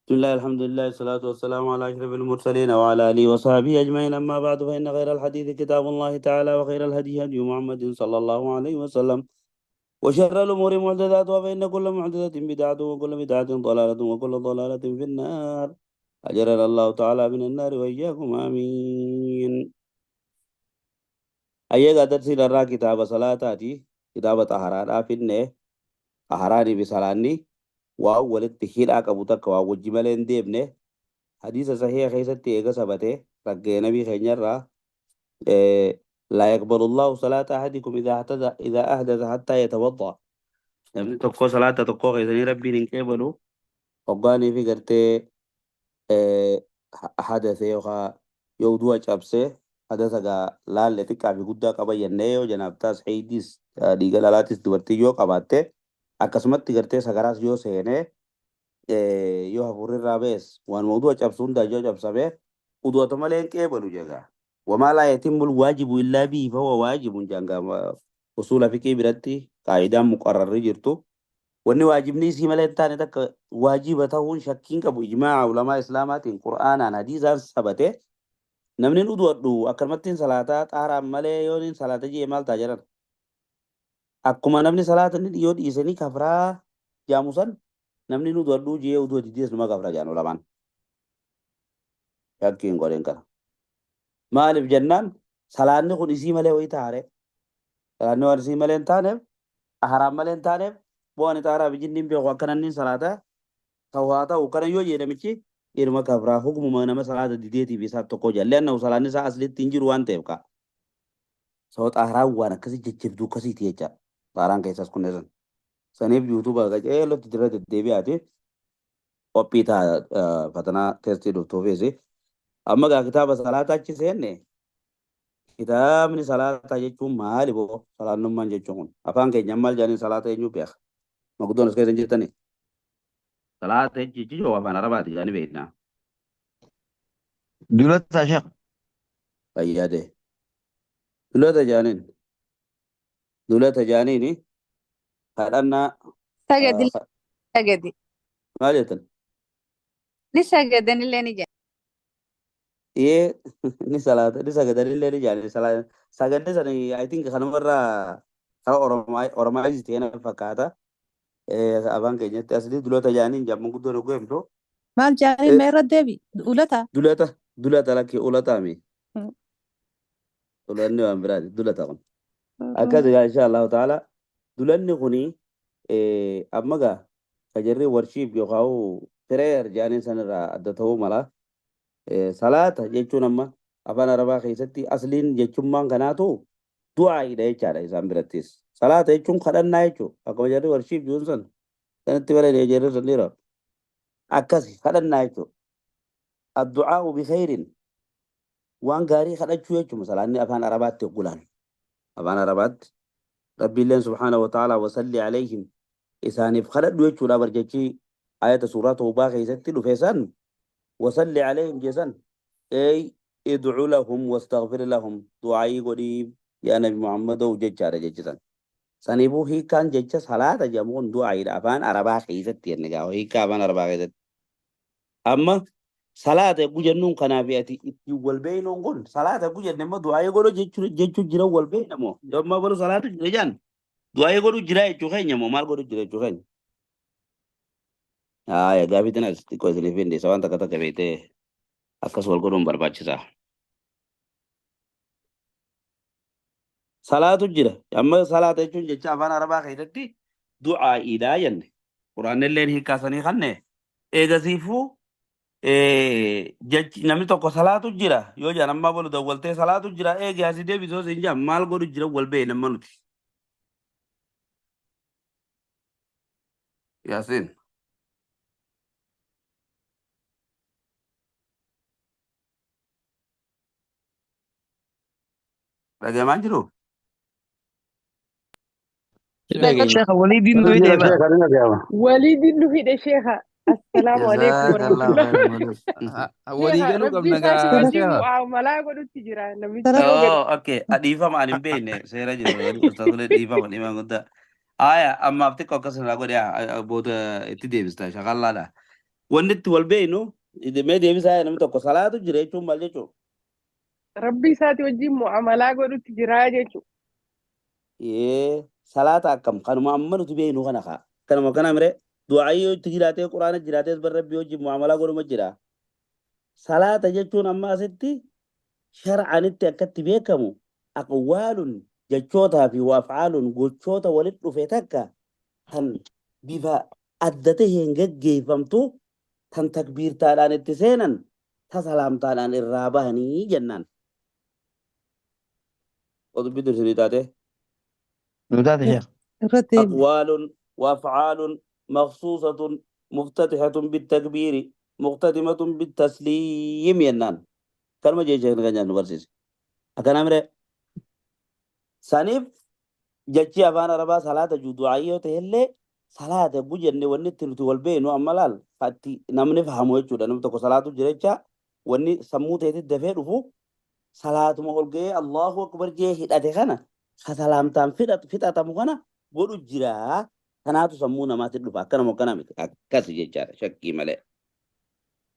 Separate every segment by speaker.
Speaker 1: بسم الله، الحمد لله، الصلاة والسلام على أشرف المرسلين وعلى آله وصحبه أجمعين. أما بعد، فإن خير الحديث كتاب الله تعالى، وخير الهدي هدي محمد صلى الله عليه وسلم، وشر الأمور محدثاتها، فإن كل محدثة بدعة، وكل بدعة ضلالة، وكل ضلالة في النار. أجرنا الله تعالى من النار وإياكم، آمين. أيها درسي لرا كتاب صلاتاتي كتاب طهارة فإنه طهراني بسلاني waa walitti hidhaa qabu takka waa wajji malee hin deemne. Hadiisa sahiha keessatti eega sabate raggee nabii keenyarraa, لا يقبل الله صلاة أحدكم إذا أحدث حتى يتوضأ. Namni tokko salaata tokko keessanii rabbiin hin qeebalu hoggaanii fi gartee hadase yookaan yoo du'a cabse. Hadasa gaa laalle xiqqaa fi guddaa qaba jennee, yoo janaabtaas, heeydiis, dhiiga dhalaatis dubartii yoo qabaatte, akkasumatti gartee sagaraas yoo seenee, yoo hafuurri irraa ba'es, waan mawdu'a cabsu hundaa yoo cabsame udu'ata malee hin qeebalu jegaa. وما لا يتم الواجب إلا به فهو واجب janga usuula fiqii biratti qaayidaan muqarrarri jirtu. Wanni waajibni isii malee hin taane takka waajiba ta'uun shakkiin qabu. Ijmaa'a ulamaa islaamaatiin, qur'aanaan, hadiisaan sabate. Namni hin udu'adhu akkanumattiin salaataa xaaraan malee yoo inni salaata jee maal ta'a jedhan? Akkuma namni salaata inni yoo dhiisanii kafraa jaamusan, namni hin udu'adhu jee udu'a didees numa kafra jaan ulamaan. Shakkiin godhen kana. Maaliif jennaan, salaanni kun isii malee wayii taare, salaanni waan isii malee hin taaneef, xaharaan malee hin taaneef, bu'aan xaharaa fi jinniin beeku akkana inni salaata ta'u haa ta'u kana yoo jedhamichi ilma kafraa, hukmuma nama salaata dideetiif isaa tokko jaallee annahu salaanni isaa aslitti hin jiru waan ta'eef ka'a. Sababa xaharaan waan akkasii jajjabduu akkasiiti jecha xaharaan keessaas kunneen saniif yuutuuba qaceellotti irra deddeebi'aati qophii ta'a fatanaa teestii dhuftuufis. Amma gaa kitaaba salaataa achi seenne. Kitaabni salaataa jechuun maali boo? Salaannummaan jechuun kun afaan keenya maal jedhanii salaata eenyu beeka? Maguddoon as keessa hin jirtani. Salaata jechuun afaan arabaati jedhanii beekna.
Speaker 2: Dulata, Sheekh.
Speaker 1: Fayyaade. Dulata jedhaniin. Dulata jedhaniini kadhannaa.
Speaker 3: Sagadi, sagadi.
Speaker 1: Maal jettan?
Speaker 3: Ni sagadanillee ni jedha.
Speaker 1: Ee, ni salaata, ni sagadanillee ni jedhani. Sagadni sani I think kanumarraa karaa Oromaayiz ta'e na fakkaata. Afaan keenyatti asli dulata jedhaniin jedhamu guddoon oguu himtu.
Speaker 4: Maal jaaniin mee irra deebi? Ulata?
Speaker 1: Dulata, dulata, lakki, ulataami. Dulanni waan biraati, dulata kun. Akkas egaa, insha Allahu ta'ala, dulanni kuni amma gaa ka jarri worship yookaan prayer jedhaniin sanirraa adda ta'uu mala. Salaata jechuun amma afaan arabaa keessatti asliin jechummaan kanaatu du'aa'iidha jechaadha isaan birattis. Salaata jechuun kadhannaa jechuudha. Akkuma jarri worship jechuun san sanatti baree jarri sun dhiira. Akkasi kadhannaa jechuudha. الدعاء بخير, waan gaarii kadhachuu jechuudha salaanni afaan arabaatti oggulaan. Afaan arabaatti rabbiilleen سبحانه وتعالى وصل عليهم isaaniif kadhadhu jechuudha barjechi ayata suuraa tawbaa keessatti dhufe san. وصل عليهم jesan ey ادع لهم واستغفر لهم, du'aayii godhiif yaa nabi Muhammadoo jechaadha jechisan. Saniifuu hiikkaan jecha salaata jedhamu kun du'aayiidha afaan arabaa keessatti jenne gaa, hiikkaa afaan arabaa keessatti. Amma salaata eeguu jennuun kanaaf ati ittiin wal beeynuun kun salaata eeguu jenne immoo du'aayii godhu jechuu jira wal beeyna moo yommuu godhu salaatu jira jaan du'aayii godhu jira jechuu keenya moo maal godhu jira jechuu keenya? Haaya, gaafii tana xiqqoo isiniif hin dhiisa, waan takka takka beektee akkas wal godhuun barbaachisaa. Salaatu jira. Amma salaata jechuun jecha afaan arabaa keessatti du'aa'iidha jenne. Quraannilleen hiikkaasanii kanne. Eegasiifuu jechi namni tokko salaatu jira yoo jedhan, amma bolu dawwaltee salaatu jira eegi asii deebisoo siin jedhan, maal godhu jira wal beekna nama nuti. Yaasiin. Dhagahamaa jiru?
Speaker 5: Dhageenya.
Speaker 2: Sheekh waliidiin nu hidhee bara.
Speaker 6: Sheekh, ni dhagahama.
Speaker 7: Waliidin nu hidhe, sheekha. السلام عليكم
Speaker 1: جزاك
Speaker 7: ورحمة
Speaker 1: الله
Speaker 7: الله.
Speaker 1: خيرا ولد.
Speaker 5: Walii
Speaker 7: Sheekha,
Speaker 5: galuu
Speaker 7: rabbi
Speaker 5: qabna
Speaker 7: isaa si
Speaker 5: gaa,
Speaker 7: wajjin
Speaker 5: sheekha.
Speaker 7: mu'aamalaa godhutti jira namichi yoo gad.
Speaker 1: Oh, okay. Dhiifama, ani hin beekne seera jiru. Ustaazolee, dhiifama, dhiifama guddaa. Aya, ammaaf xiqqoo akkas irraa godhe, booda itti deebista shaqallaadha. Wanni itti wal beeynu mee deebisaa namni tokko salaatu jira jechuun maal jechuudha?
Speaker 7: Rabbi isaati wajjin mu'amalaa godhutti jira jechuudha.
Speaker 1: Ee salaata akkam kanuma amma nuti beeynu kana kaa. Kanuma kana mire du'aayii yoo itti jiraatee quraana jiraatees bar rabbii wajjin mu'amalaa godhuma jira. Salaata jechuun amma asitti shar'anitti akkatti beekamu aqwaalun jechootaa fi af'aalun gochoota walitti dhufe takka tan bifa adda taheen gaggeeffamtu tan takbiirtaadhaan itti seenan ta salaamtaadhaan irraa bahanii jennaan. Odubbii dursinii taate.
Speaker 2: Nu taate sheekh.
Speaker 4: Irra deebi.
Speaker 1: أقوال وأفعال مخصوصة مفتتحة بالتكبير مختتمة بالتسليم ينان كلمة جي شيخ نغنى نبرسيس أكن أمره سنيف جتشي أفان ربا صلاة جو دعائيو تهلي صلاة بوجن وني تلتو والبين وأمالال فاتي نمني فهمو يجو نم تكو صلاة جريتشا وني سمو تهتي دفير فو صلاة مقول الله أكبر جي هدأتي خنا خسلامتان fixatamu kana godhu jira. Kanaatu sammuu namaatti dhufa. Akkanuma akkana miti. Akkasi jechaadha shakkii malee.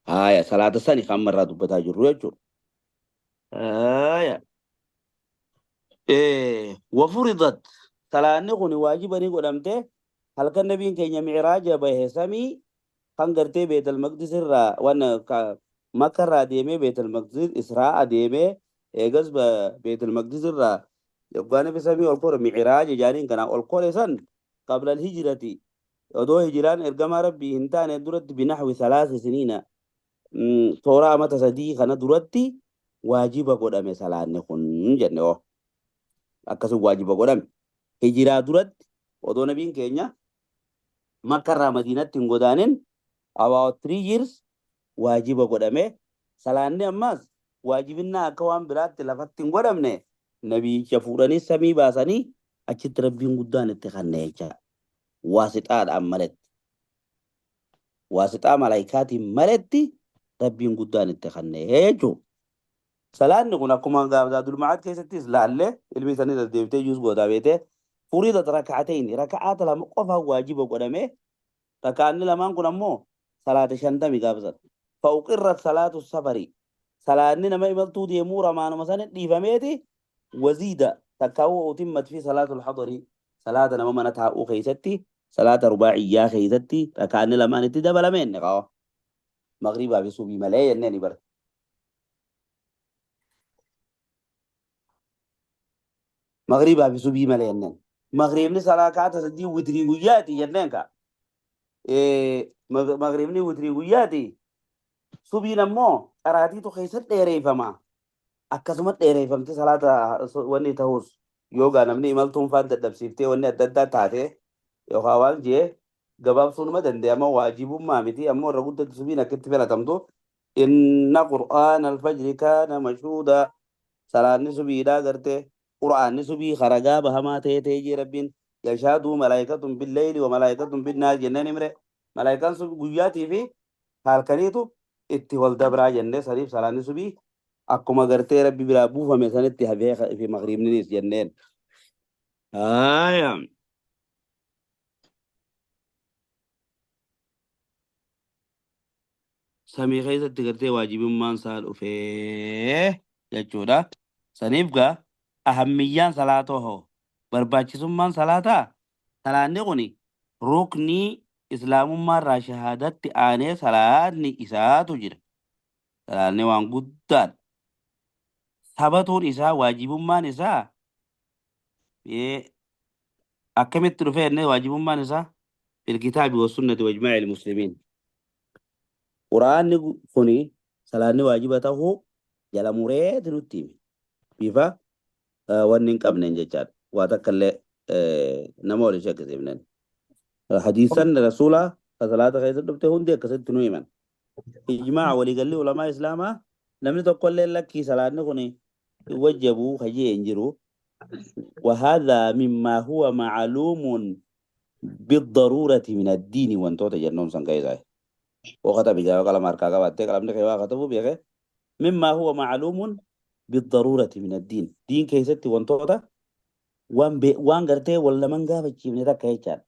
Speaker 1: Haaya salaata sani kan ammarraa dubbataa jirru jechuudha. Haaya. Wafuridat salaanni kun waajiba ni godhamte halkan nabiin keenya mi'raaja bahe samii kan gartee Beetal Maqdis irraa waan Makka irraa deemee Beetal Maqdis Israa'a deemee eegas Beetal Maqdis irraa yoggaa nabi samii ol kore mi'raaja jaaniin kana ol kore san qabla alhijrati odoo hijiraan ergamaa rabbii hin taane duratti binaxwi salaasa siniina toora amata sadii kana duratti waajiba godhame salaanni kun jenne oo akkasum waajiba godhame hijiraa duratti odoo nabiin keenya Makka irraa Madiinatti hin godaanin about 3 years waajiba godhame. Salaanni ammas waajibinnaa akka waan biraatti lafatti hin godhamne, nabiicha fuudhanii samii baasanii achitti rabbiin guddaan itti kanne jecha waasixaadhaan maletti, waasixaa malaayikaatiin maletti rabbiin guddaan itti kanne jechuudha. Salaanni kun akkuma Zaadul Macaad keessattis laallee ilmi isaanii deddeebitee juus gootaa beetee furiidat raka'atayni raka'aata lama qofa waajiba godhame. Raka'anni lamaan kun ammoo salaata 50 gaafsan. Fa'uqirrat salaatu safari salaanni nama imaltuu deemuu ramaanuma sana dhiifameeti waziida takkaawwa utimmat fi salaatul hadari salaata nama mana taa'uu keessatti salaata rubaaciyyaa keessatti raka'anni lamaan itti dabalameen qawa magriibaa fi subii malee jenneen bara. Magriibaa fi subii malee jenneen. Magriibni salaakaata sadii witrii guyyaati jenneen ka. Magriibni witrii guyyaati. Subiin ammoo qaraatiitu keessatti dheereeffama. Akkasuma dheereeffamte salaata wanni ta'us yoogaa namni imaltuun faan dadhabsiiftee wanni adda addaa taate yookaan waan jee gabaabsuun ma danda'ama waajibummaa miti ammoo irra guddatti subiin akkitti filatamtu. Inna qur'aana alfajri kaana mashhuuda salaanni subiidhaa gartee qur'aanni subii haragaa bahamaa ta'ee ta'ee jee rabbiin yashaaduu malaayikatun billeyli wa malaayikatun binnaar jenneen himre malaayikaan subii guyyaatii fi halkaniitu itti wal dabraa jennee saniif salaanni subii akkuma gartee rabbi biraa buufame sanitti hafee fi magriibninis jenneen. Haaya. Samii keessatti gartee waajibummaan isaa dhufee jechuudha. Saniif gaa ahammiyyaan salaatoo hoo barbaachisummaan salaataa salaanni kun ruknii islaamummaa irraa shahaadatti aanee salaanni isaatu jira. Salaanni waan guddaadha. Sabatuun isaa waajibummaan isaa akkamitti dhufee inni waajibummaan isaa bilkitaabi wasunnati wajmaa'il muslimiin. Quraanni kuni salaanni waajiba tahuu jala mureeti nutti hime. Bifa wanni hin qabneen jechaadha. Waa takka illee nama waliin shakkisiifneen. Hadiisan rasuulaa ka salaata keessatti dhufte hundi akkasitti nu himan. Ijmaa waliigalli ulamaa islaamaa namni tokko illee lakkii salaanni kun hin wajjabuu kajee hin jiru. وهذا مما هو معلوم بالضرورة من الدين وانتوتا جنون سنكايزاي وكتب جاء قلم أركا قبات قلم نخي وكتبوا بيغي مما هو معلوم بالضرورة من الدين دين كيستي وانتوتا وان بي وان غرتي ولا من غافتشي من تكا يچان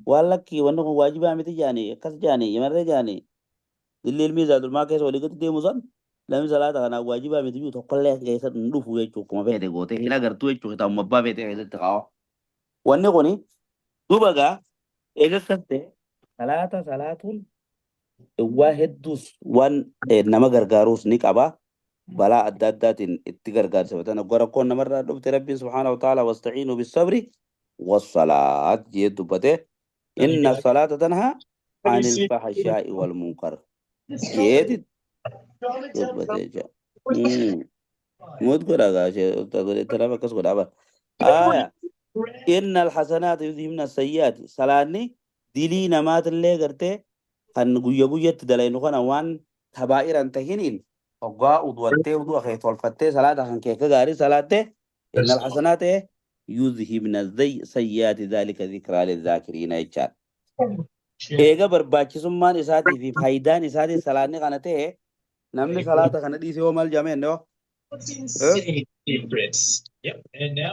Speaker 1: waan lakkii wanni kun waajibaa miti jaanii akkas jaanii imarree jaanii. Dilli ilmii zaadulmaa keessa walii gadi deemu san namni salaata kanaaf waajibaa miti jiru tokkollee keessa hin dhufu jechuudha. Akkuma feete gootee hin agartuu jechuudha. Kitaabuma abbaa feete keessatti kaa'u. Wanni kuni duuba gaa eega akkas ta'e salaata salaatuun waa hedduus waan nama gargaaruus ni qaba. Balaa adda addaatiin itti gargaarsifatan. Oggaa rakkoon namarraa dhufte Rabbiin subhaanahu wa ta'ala wasta'iinuu bissabri wassalaat jee dubbate. Inna salaata tanhaa anil fahshaa'i wal munkar jeeti dubbate jecha. Mut godha gaa ishee tanaaf akkas godha bara. Aya. Inna alhasanaati yudhibna sayyi'aati. Salaanni dilii namaatillee gartee kan guyya guyyatti dalaynu kana waan kabaa'ira hin tahiniin hoggaa udwattee udu'a kee tolfattee salaata kan kee akka gaarii salaatte inna alhasanaati yudhibna sayyi'aati dhaalika dhikraa lidhaakiriina jechaadha. Eega barbaachisummaan isaatii fi faayidaan isaatii salaanni kana ta'e namni salaata kana dhiise hoo maal jedhamee inni hoo?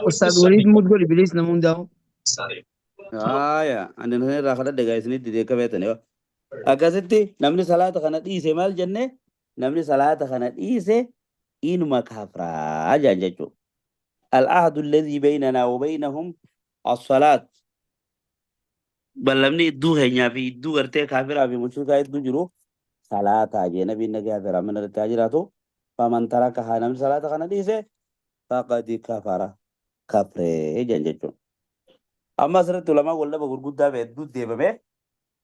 Speaker 2: Ustaz Waliid mute godhi bilis nama hundaa'u.
Speaker 1: Haaya, ani nan irraa kadhadhe gaa isinitti deeka beektani hoo. Akkasitti namni salaata kana dhiise maal jenne namni salaata kana dhiise inuma kafraa jaan jechuudha. Al-ahdu alladhii baynanaa wa baynahum as-salaat. Ballamni idduu keenyaa fi idduu gartee kaafiraa fi mushrikaa idduu jiru salaataa jee nabiin nagaa fi rahmanni irratti haa jiraatu. Faman tarakahaa namni salaata kana dhiise faqad kafara kafree jeen jechuudha. Amma asirratti ulamaa wal dhaba gurguddaa hedduu deebame.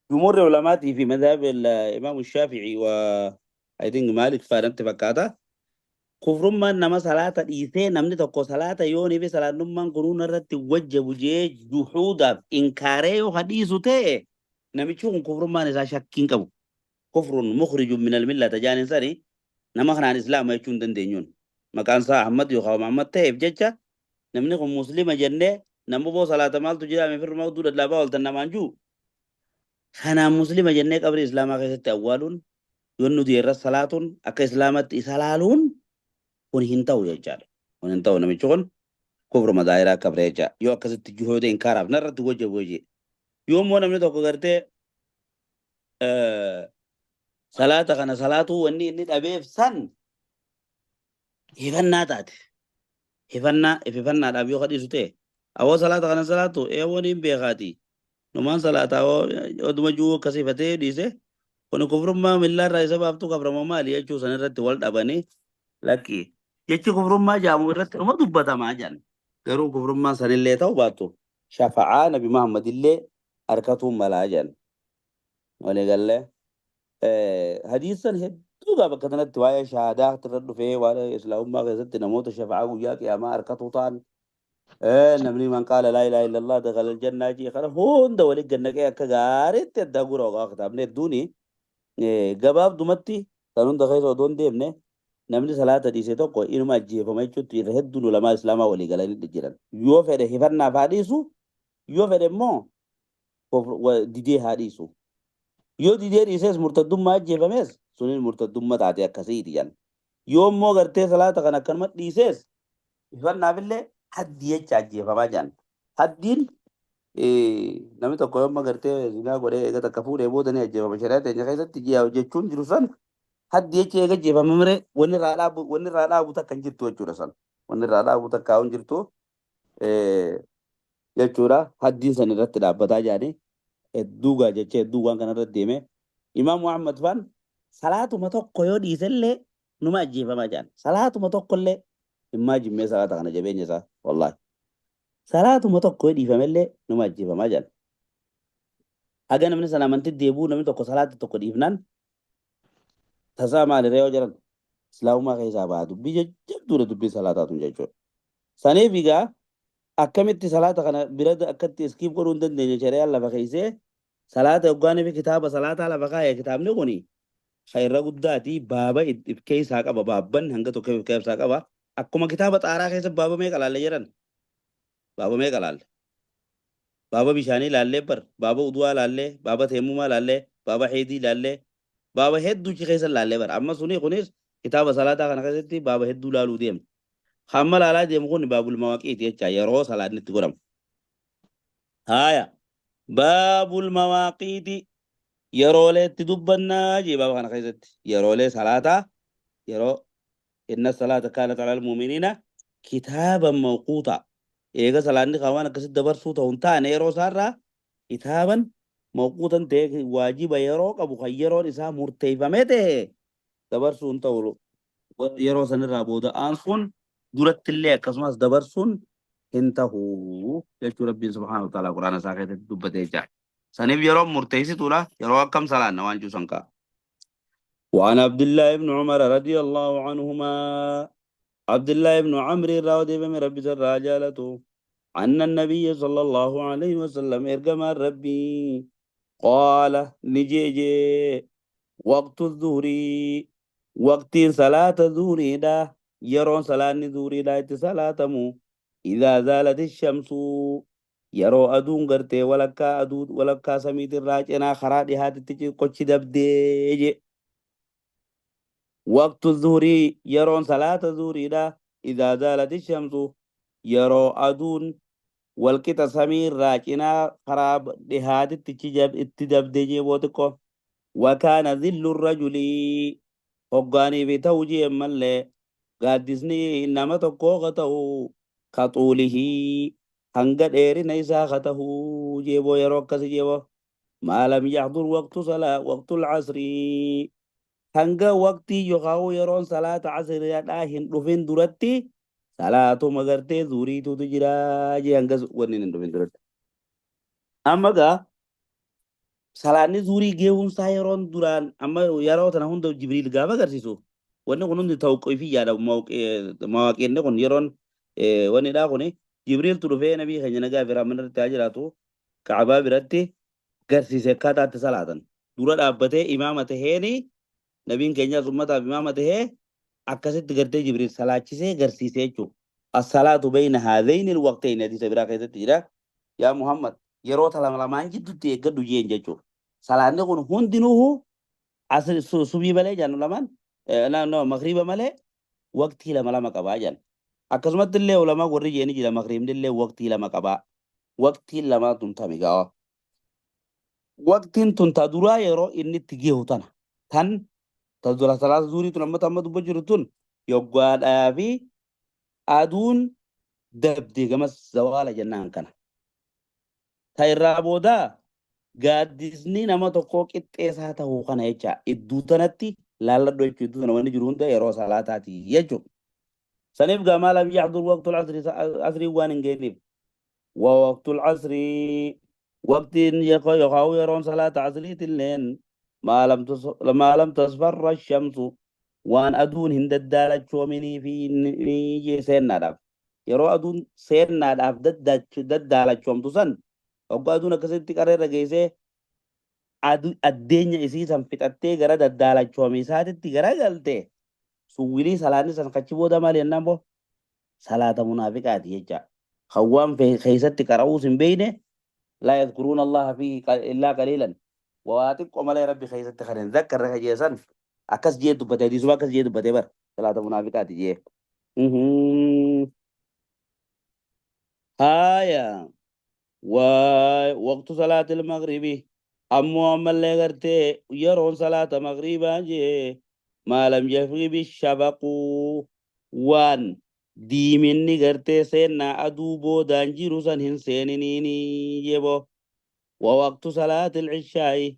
Speaker 1: Jumhurri ulamaatii fi madhab imaamu Shaafi'i wa I think Maalik faadhamti fakkaata. Kufrummaan nama salaata dhiisee namni tokko salaata yoonii fi salaannummaan kunuun irratti wajjabu jee juhuudaaf inkaaree yoo hadhiisu ta'e namichi kun kufrummaan isaa shakkii hin qabu. Kufrun mukhrijun minal millata jaanin sani nama kanaan islaama jechuu hin dandeenyuun. Maqaan isaa Ahmad yookaan Muhammad ta'eef jecha namni kun muslima jennee nama boo salaata maaltu jira firma udduu lallaabaa ooltan namaan jiru. Kanaan muslima jennee qabrii islaamaa keessatti awwaaluun yoon nuti irra salaatuun akka islaamatti isa laaluun kun hin ta'u jechaadha. Kun hin ta'u namichi kun kufruma zaahiraa kafre jecha. Yoo akkasitti juhoota inkaaraaf narratti wajjabu hojii. Yoo immoo namni tokko gartee salaata kana salaatuu wanni inni dhabeef san hifannaa taate. Hifannaa ififannaadhaaf yoo kadhiisu ta'e awoo salaata kana salaatu eewwan hin beekaati. Numaan salaata awoo oduma juu akkasii ifatee dhiise kun kufrummaa millaarraa isa baaftuu kaframa maali jechuu san irratti wal dhabanii lakki. Jechi kufrummaa jaamu irratti dhuma dubbatamaa jedhan. Garuu kufrummaan sanillee ta'u baattu shafa'aa Nabi Muhammad illee harkatuun malaa jedhan. Walii gallee. Hadiisan hedduu gaa bakka kanatti waa'ee shahaadaa irra dhufee waa'ee islaamummaa keessatti namoota shafa'aa guyyaa qiyaamaa harkatuu ta'an namni man qaala laa ilaaha illallah dakhala aljannaa jee kana hunda waliin gannaqee akka gaariitti addaa gura ogaa kitaabni hedduuni gabaabdumatti kan hunda keessa odoo hin deemne namni salaata dhiise tokko inuma ajjeefama jechuutti irra hedduun ulamaa islaamaa walii galanii jiran. Yoo fedhe hifannaaf haa dhiisu yoo fedhe immoo didee haa dhiisu. Yoo didee dhiises murtaddummaa ajjeefames sunis murtaddummaa taate akkasiiti jedhan. Yoo immoo gartee salaata kana akkanuma dhiises hifannaafillee haddii jecha ajjeefamaa jedhan. Haddiin namni tokko yommuu gartee zinaa godhee eega takka fuudhee booda ni ajjeefama. Shari'aa teenya keessatti ji'a jechuun jiru san haddi jecha eega ajjeefame miree wanni irraa dhaabu takka hin jirtu jechuudha san. Wanni irraa dhaabu takka hin jirtu jechuudha. Haddiin san irratti dhaabbataa jedhanii hedduu gaa jecha hedduu waan kana irratti deeme. Imaam Muhammad faan salaatuma tokko yoo dhiisellee numa ajjeefamaa jedhan. Salaatuma tokkollee immaa jimmee salaata kana jabeenya isaa wallaahi. Salaatuma tokko yoo dhiifamellee numa ajjeefamaa jedhan. Haga namni sana amantii deebi'uu namni tokko salaata tokko dhiifnaan tasaa maalirra yoo jedhan islaamummaa keessaa ba'a dubbii jajjabduudha dubbii salaataa tun jechuudha. Saniif egaa akkamitti salaata kana bira akkatti iskiip godhuu hin dandeenye shari'aan lafa keessee salaata yoggaanii fi kitaaba salaataa lafa kaa'e kitaabni kuni khayra guddaati baaba if keessaa qaba baabban hanga tokko if keessaa qaba akkuma kitaaba xaaraa keessa baaba meeqa laalle jedhan baaba meeqa laalle baaba bishaanii laallee bar baaba udu'aa laallee baaba teemmumaa laallee baaba heedii laallee baaba hedduu chi keessa laallee bar amma suni kunis kitaaba salaataa kana keessatti baaba hedduu laaluu deema. Hamma laalaa deemu kun baabul mawaqiiti jecha yeroo salaanni itti godhamu. Haaya baabul mawaqiiti Yerooleetti dubbannaa jee baaba kana keessatti. Yeroolee salaataa yeroo inna salaata kaanat alal mu'miniina kitaaban mawquuta. Eega salaanni kan waan akkasitti dabarsuu ta'u hin taane yeroo isaarraa kitaaban mawquutan ta'e waajiba yeroo qabu kan yeroon isaa murteeffamee ta'e dabarsuu hin ta'u. Yeroo sanirraa booda aansuun duratti illee akkasumas dabarsuun hin tahu jechuu Rabbiin subhaanahu wa ta'ala Quraana isaa keessatti dubbatee jira. Saniif yeroo murteessituudha yeroo akkam salaanna waan jiru san ka'a. وعن عبد الله بن عمر رضي الله عنهما عبد الله بن عمرو راودي بن ربي الرجالته أن النبي صلى الله عليه وسلم إرجم ربي قال نجيجي وقت الظهر وقت صلاة الظهر دا يرون صلاة الظهر دا صلاة مو إذا زالت الشمس yeroo aduun gartee walakkaa aduu walakkaa samiitirraa cinaa karaa dhihaatitti qochi dabdee je. Waqtu zuhurii yeroon salaata zuhuriidha. Idaa zaalati shamsu yeroo aduun walqixa samiirraa cinaa karaa dhihaatitti itti dabdee jee booxiqqo. Wakaana zillu rajulii hoggaanii fi ta'u jee mallee gaaddisni nama tokkoo ka ta'u ka xuulihii hanga dheerina isaa ka ta'u jeeboo yeroo akkasi jeeboo. Maa lam yaxdur waqtu salaa waqtul asrii hanga waqtii yookaan yeroon salaata asriidhaa hin dhufin duratti salaatuma gartee zuuriitutu jira jee hanga wanni hin dhufin duratti. Amma gaa salaanni zuurii geewumsaa yeroon duraan amma yeroo tana hunda Jibriil gaafa agarsiisu wanni kun hundi tawqiifiyyaadha mawaaqinni kun yeroon wannidhaa kun Jibriiltu dhufee nabii keenya nagaa fi rahmanni irratti haa jiraatu Ka'abaa biratti garsiise akkaataa itti salaatan dura dhaabbatee imaama taheeni nabiin keenyas ummataaf imaama tahee akkasitti gartee Jibriil salaachisee garsiise jechuudha. As-salaatu bayna haadhayni al-waqtayni hadiisa biraa keessatti jira. Yaa Muhammad yeroo lama lamaan jidduutti eeggadhu jeen jechuudha. Salaanni kun hundinuu asri subii malee jennu lamaan no magriiba malee waqtii lama lama qabaa jenna. Akkasumatti illee ulamaa warri jeeni jira magriibni illee waqtii lama qabaa. Waqtiin lamaa tun tami gawa. Waqtiin tun ta duraa yeroo inni itti gehu tana. Tan ta dura salaata zuurii tun amma amma dubba jiru tun yoggaadhaa fi aduun dabde gamas zawaala jennaan kana. Ta irraa boodaa gaaddisni nama tokkoo qixxeessaa ta'uu kana jecha idduu tanatti laalladhu jechuudha. Idduu tana wanni jiru hunda yeroo salaataati jechuudha. Saniif gaa maa lam yaxdur waqtul asri asrii waan hin geenyeef. Wa waqtul asri waqtiin yookaan yeroon salaata asriitilleen maa lam tasfarra shamsu waan aduun hin daddaalachoominii fi seennaadhaaf. Yeroo aduun seennaadhaaf daddaalachoomtu san hoggaa aduun akkasitti qarreerra geessee addeenya isii san fixattee gara daddaalachoomi isaatitti gara galte suwwilii salaanni san kachi booda maal jennaan boo salaata munaafiqaati jecha. Kan waan keessatti qara'uus hin beekne laa yadkuruuna Allaha fi illaa qaliilan waa xiqqoo malee rabbi keessatti kan hin zakkarre kajeessan akkas jee dubbatee hadiisuma akkas jee dubbatee bara salaata munaafiqaati jee. Haaya waqtu salaatil maghribi ammoo ammallee gartee yeroon salaata maghriibaa jee maa lam yagribi shafaqu waan diiminni gartee seennaa aduu boodaan jiru san hin seeniniini jebo. Wa waqtu salaatil cishaa'i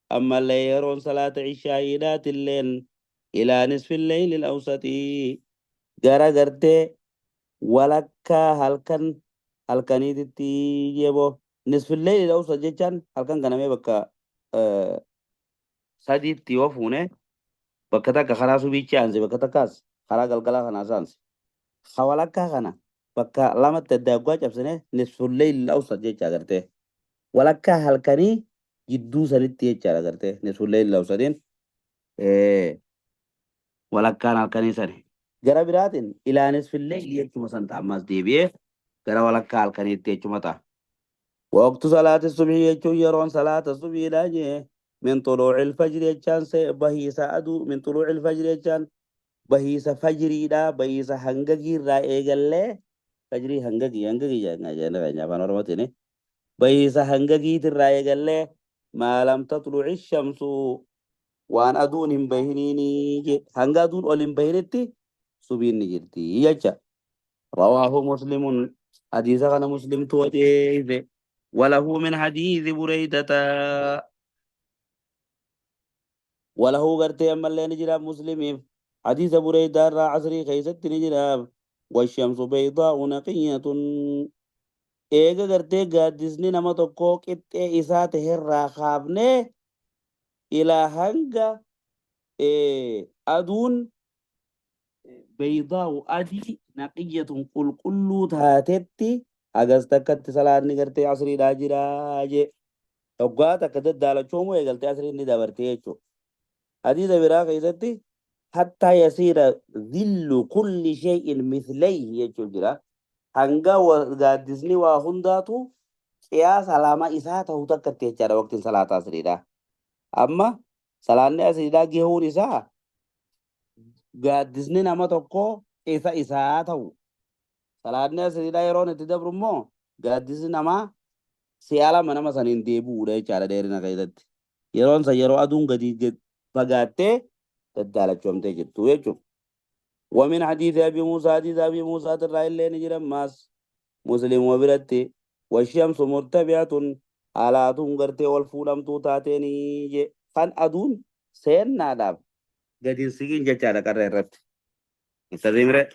Speaker 1: ammallee yeroon salaata cishaa'iidhaatilleen ilaa nisfi leylil awsatii gara gartee walakkaa halkan halkaniititti jebo. Nisfi leylil awsat jechaan halkan ganamee bakka sadiitti yoo fuune bakka takka karaa subiichi aanse bakka takkaas karaa galgalaa kanaas aanse. Walakkaa kana bakka lamatti adda addaa cabsine nisful leylil awsat jecha agartee. Walakkaa halkanii jidduu sanitti jechaadha agartee nisful leylil awsatiin walakkaan halkanii sani. Gara biraatiin ilaa nisfil leyli jechuma san ta'a ammas deebi'ee gara walakkaa halkaniitti jechuma ta'a. Waqtu salaati subhii jechuun yeroon salaata subiidha jee min xuluucil fajri jechaan bahiisa aduu min xuluucil fajri jechaan bahiisa fajriidha bahiisa hangagiirraa eegallee fajrii hangagii hangagii jennee afaan oromootiin bahiisa hangagiitirraa eegallee Maa lam tatluci shamsu, waan aduun hin bahiniini je. Hanga aduun ol hin bahinitti subiin ni jirti jecha. Rawaahu Muslimun, hadiisa kana Muslimtu odeeyse. Walahu min hadiisi Bureydata, walahu gartee ammallee ni jira Muslimiif hadiisa Bureydaa irraa asrii keeysatti ni jiraaf. Washamsu baydaa'u naqiyatun, eega gartee gaaddisni nama tokkoo qixxee isaa taherraa kaafnee ilaa hanga aduun baydaa'u adii naqiyyatun qulqulluu taatetti hagas takkatti salaanni gartee asriidhaa jiraa jee. Hoggaa takka daddaalachoomu eegaltee asriin ni dabartee jechuudha. Hadiisa biraa keessatti hattaa yasiira dhillu kulli shay'in mithlayhi jechuun jira. Hanga gaaddisni waa hundaatu qiyaasa lama isaa ta'u takkatti jechaadha waqtiin salaata asriidha. Amma salaanni asriidhaa gahuun isaa gaaddisni nama tokkoo isa isaa ta'u. Salaanni asriidhaa yeroon itti dabru immoo gaaddisni namaa si'a lama nama saniin deebi'uudha jechaadha dheerina keessatti. Yeroon san yeroo aduun gadi fagaattee daddaalachoomtee jirtu jechuudha. ومن حديث أبي موسى، حديث أبي موسى ترى اللي نجرم ماس مسلم وبرتي والشمس مرتفعة على أدون غرتي والفولم توتاتيني جي خان أدون سين ناداب قد سجين جتشارة قررت سليم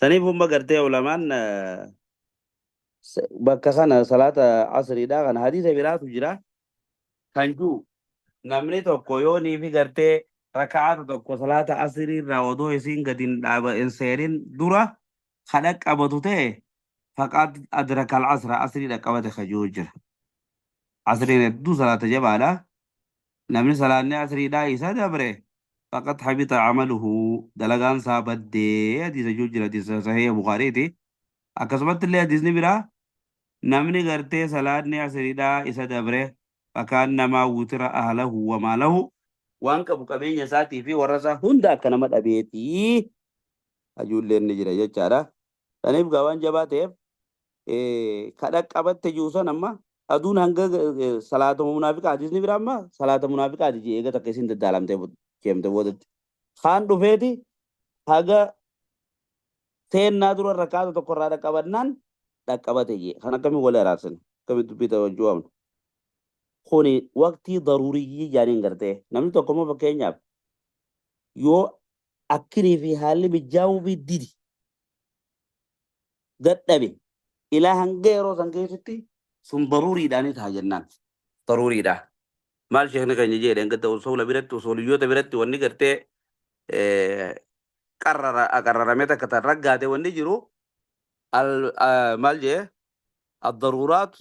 Speaker 1: سنيف هم غرتي علمان bakka kana salaata asriidha kana hadiisa biraatu jira kan jiru namni tokko yoo niifi gartee raka'aata tokko salaata asrii irraa odoo isiin gadi hin dhaaba hin seenin dura kadha qabatu ta'e faqad adraka al-asra, asrii dhaqqabate kajuu jira. Asriin hedduu salaata jabaadha. Namni salaanni asriidhaa isa dabre faqad habita amaluhu, dalagaan isaa baddee hadiisa jiru jira, hadiisa sahiha Bukaariiti. Akkasumatti illee hadiisni biraa namni gartee salaanni asriidhaa isa dabre fakkaan namaa wutira ahlahu wa maalahu, waan qabu qabeenya isaatii fi warra isaa hunda akka nama dhabeetii ajuulleen ni jira jechaadha. Saniif gaa waan jabaa ta'eef kadha qabatte juusan amma aduun hanga salaata munaafiqaa hadiisni biraa amma salaata munaafiqaati jee eega takka isin daddaalamtee keemte boodatti. Kaan dhufeeti haga seennaa dura rakkaata tokko irraa dhaqqabannaan dhaqqabate jee. Kan akkamiin wal araarsan akkamiin dubbii ta'u waamnu. Kuni waqtii daruuriyyii jaaniin gartee namni tokko immoo fakkeenyaaf yoo akkinii fi haalli mijaa'uu fi didi dadhabe ilaa hanga yeroo san keessatti sun daruuriidhaan ta'a jennaan. Daruuriidha. Maal sheekni keenya jedhe hanga usuula biratti usuuliyyoota biratti wanni gartee qarrara qarraramee takka tan raggaate wanni jiru maal jee الضرورات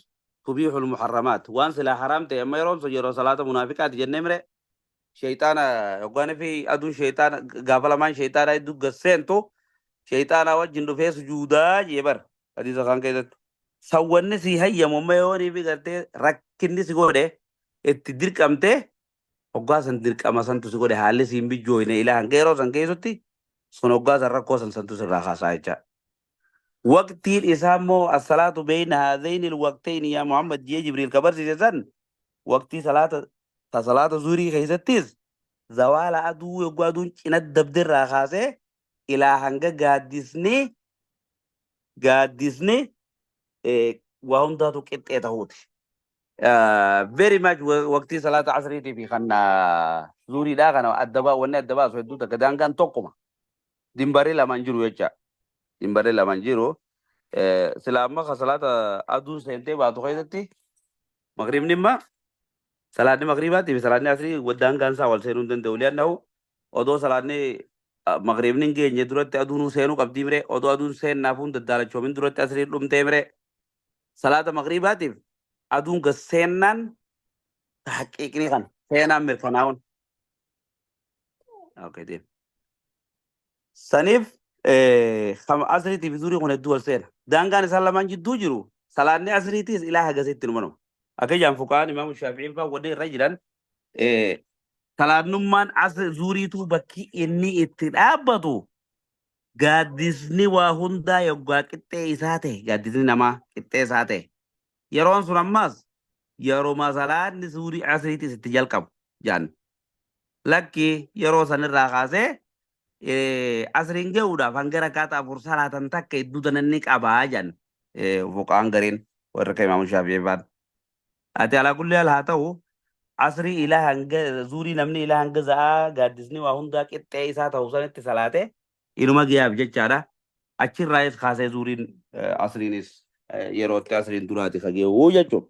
Speaker 1: تبيح المحرمات، وان سلا حرام تي اما يرون سجرو صلاة منافقات جنة مره شيطان يقول في أدون شيطان قابل مان شيطان يدق السنتو شيطان وجن في سجودا جبر حديث خان كده سوّن سي هيا مما يوني في قرتي ركني سيغوده اتدرك hoggaa san dirqama santu si godhe haalli siin bijjooyne ilaa hanga yeroo san keessatti sun hoggaa san rakkoo san santu sirraa kaasaa jecha. Waqtiin isaa immoo as-salaatu bayna haadhayni al-waqtayni yaa Muhammad jee Jibriil ka barsiise san waqtii salaata ta salaata zuurii keessattis zawaala aduu yogguu aduun cina dabdirraa kaasee ilaa hanga gaaddisni waa hundaatu qixxee ta'uuti. Very much waqtii salaata asriitii fi kan zuuriidhaa kana adda baa wanni adda baasu hedduu takka daangaan tokkuma. Dimbarri lamaan jiru jecha. Dimbarri lamaan jiru. Sila amma ka salaata aduun seentee baatu keessatti magriibni imma salaanni magriibaatii fi salaanni asrii daangaan isaa wal seenuu hin danda'u. Li'annahu odoo salaanni magriibni hin geenye duratti aduun seenuu qabdii mire odoo aduun seennaafuun daddaalachoomin duratti asrii dhumtee mire salaata magriibaatiif aduun gad seennaan haqiiqni kan seenaan mirkanaa'uun. Okay, deem. Saniif asriitii fi zuurii kun hedduu wal seena. Daangaan isaan lamaan jidduu jiru salaanni asriitiis ilaa hagasitti numa. Akka ijaan fuqaan imaamu Shaafi'iin fa'aa wanni irra jiran salaannummaan zuuriituu bakki inni itti dhaabbatu gaaddisni waa hundaa yoggaa qixxee isaa ta'e, gaaddisni namaa qixxee isaa ta'e. Yeroon sun ammaas Yeroo salaanni suurii asriitis itti jalqabu jaan. Lakki yeroo sanirraa kaasee asriin gahuudhaaf hanga rakkaata afur salaatan takka hedduu tananni qabaa jaan. Fuqaan gariin warra akka Imaamu Shaafi'ii fa'aan. Ati alaa kulli haal haa ta'u asrii ilaa hanga zuurii namni ilaa hanga za'aa gaaddisni waa hundaa qixxee isaa ta'u sanitti salaate inuma gahaaf jechaadha. Achirraayis kaasee zuuriin asriinis yerootti asriin duraati kageewuu jechuudha.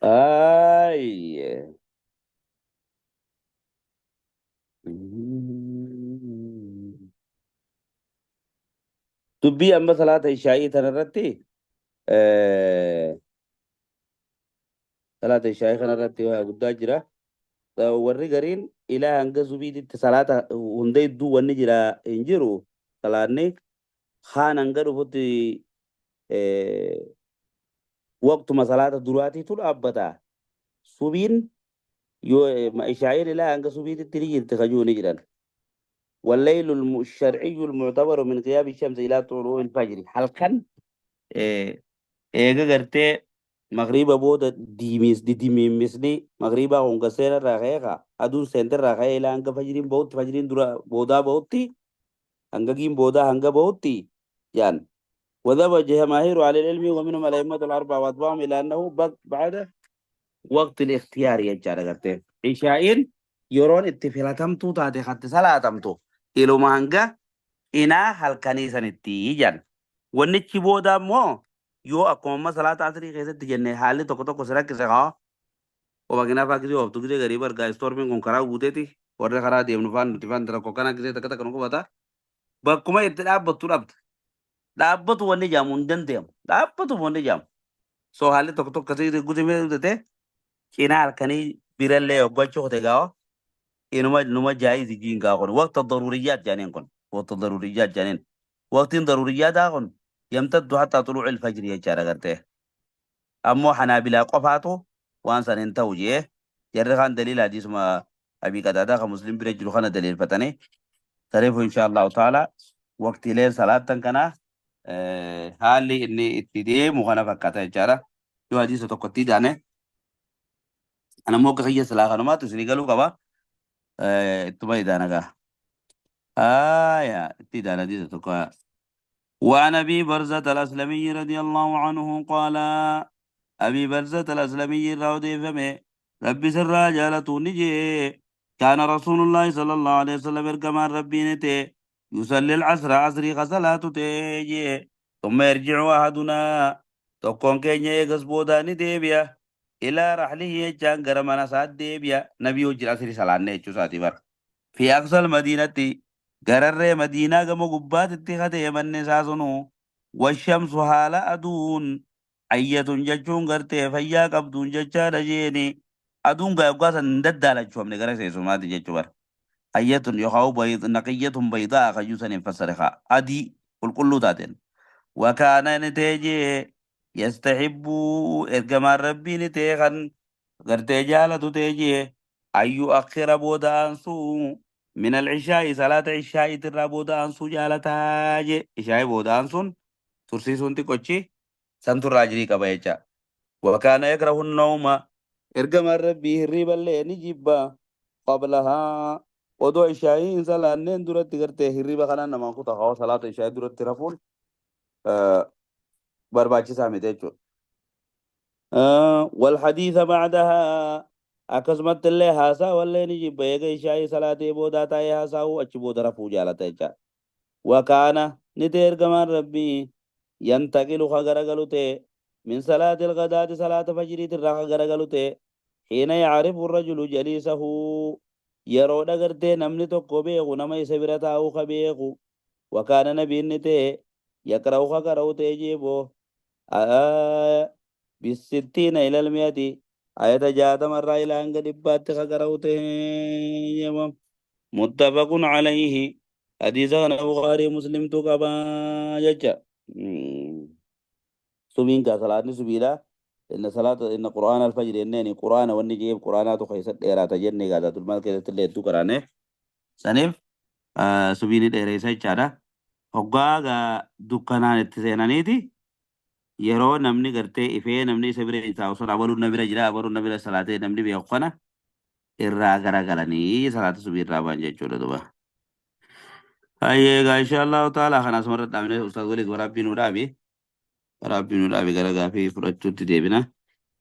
Speaker 1: Ayye. Dubbii amma salaata ishaa'ii tanarratti salaata ishaa'ii kanarratti waa guddaa jira. Warri gariin ilaa hanga subiititti salaata hunda hedduu wanni jira hin jiru. Salaanni kaan hanga dhufutti waqtuma salaata duraatiitu dhaabbata. Subiin yoo ishaa'iin ilaa hanga subiititti ni jirti kajuu ni jiran. والليل الشرعي المعتبر من غياب الشمس إلى طلوع الفجر هل كان eega gartee magriiba booda diimimisni magriibaa honga seera irraa ka'ee ka aduun seente irraa ka'ee ilaa hanga fajriin bahutti fajriin dura boodaa bahutti hanga giin boodaa hanga bahutti jaan. وذهب جماهير أهل العلم ومنهم الأئمة الأربعة وأتباعهم إلى أنه بعد وقت الاختيار يجعل غرتي عشاءين يرون اتفلتمتو تاتي خط صلاتمتو إلو مهنگا إنا halkanii sanitti jaan. Wannichi booda immoo yoo akkuma amma salaata asrii keessatti jenne haalli tokko tokko si rakkise haa makiinaa faa gisee ooftu gisee garii bargaa istoormiin kun karaa guuteeti warra karaa deemnu faan nuti faan rakkoo kana gisee takka takka nu qubata bakkuma itti dhaabbattu dhabda. Dhaabbatu wanni jaamu hin danda'amu. Dhaabbatu wanni jaamu. So haalli tokko tokko asii guutamee guutate cinaa halkanii birallee hoggachuu qote gaawa inuma numa jaayizi jiin gaa kun waqta daruriyyaat jaaniin kun waqta daruriyyaat jaaniin waqtiin daruriyyaataa kun yamtaddu hatta tuluuci ilfajri jechaadha gartee. Ammoo Hanaabilaa qofaatu waan san hin ta'u jee jarri kaan daliila hadiisuma Abii Qataadaa kan Muslim bira jiru kana daliilfatanii saniifu insha Allahu ta'ala waqtiileen salaatan kanaa haalli inni itti deemu kana fakkaata jechaadha. Yoo hadiisa tokkotti idaane ana immoo akka kiyya silaa kanumaatu isinii galuu qaba. Ittuma idaana gaa. Aya itti idaana hadiisa tokko. وعن أبي برزة الأسلمي رضي الله عنه قال أبي برزة الأسلمي راودي فمي ربي سر جالة نجي كان رسول الله صلى الله عليه وسلم كما ربي نتي يصلي العصر عصري غسلات تيجي ثم يرجع أحدنا تكون كينيا يغسبودا نديبيا إلى رحله يجان غرمنا ساد ديبيا نبي وجر عصري سلام نيچو ساتي بر في أقصى المدينة gararree madiinaa gama gubbaatitti katee manni isaa sunu washamsu haala aduun ayyatun jechuun gartee fayyaa qabduun jechaadha jeeni aduun gaa yoggaa san hin daddaalachuufamne gara seesumaati jechuu bara ayyatun yookaan naqiyyatun baydaa kayyuu san hin fassare kaa adii qulqulluu taateen wakaana ni ta'e jee yastaxibbu ergamaan rabbii ni ta'e kan gartee jaalatu ta'e jee ayyuu akhira booda aansuu من العشاء صلاة عشاء ترى بودا أنسو جالتا جي عشاء بودا أنسون ترسي سنتي كوتشي سنتو راجري كبايچا وكان يكره النوم إرجم ربي الريب اللي نجيبا قبلها ودو عشاء صلاة نين درت تغرته الريب خنا نما كنت خاو صلاة عشاء درت ترفون برباچي سامي تيچو والحديث بعدها akkasumatti illee haasaa wallee ni jibba eega ishaa'ii salaatee boodaa taa'ee haasa'uu achi booda rafuu jaalata jecha. Wakaana ni ta'e ergamaan rabbii yantaqilu ka garagalu ta'e min salaatil ghadaati salaata fajriitirraa ka garagalu ta'e hiina yacrifu rajulu jaliisahu yeroo dhagartee namni tokko beeku nama isa bira taa'uu ka beeku wakaana nabiin ni ta'e yaqra'u ka qara'u ta'e jeeboo bisittiina ilal mi'ati ayata jaatamarraa ilaa hanga dhibbaatti ka qara'u ta'e muttafaqun alayhi hadiisa kana Bukaarii Muslimtu qabaa jecha. Subiin gaa salaatni subiidha. Inna salaata inna qur'aana alfajri jenneeni qur'aana wanni jeef qur'aanaatu keessatti dheeraata jenne gaa zaatulmaal keessatti illee hedduu qaraane. Saniif subiin dheereessa jechaadha. Hoggaa gaa dukkanaan itti seenaniiti. Yeroo namni gartee ifee namni isa bira taa'u sun abaluun na bira jira, abaluun na bira salaatee namni beeku kana irraa garagalanii salaata subii irraa ba'an jechuudha duba. Hayyee egaa insha Allahu ta'ala kana asumarra dhaabne. Ustaaz Waliid, waraabbii nuu dhaabi. Waraabbii nuu dhaabi, gara gaafii fudhachuutti deebina.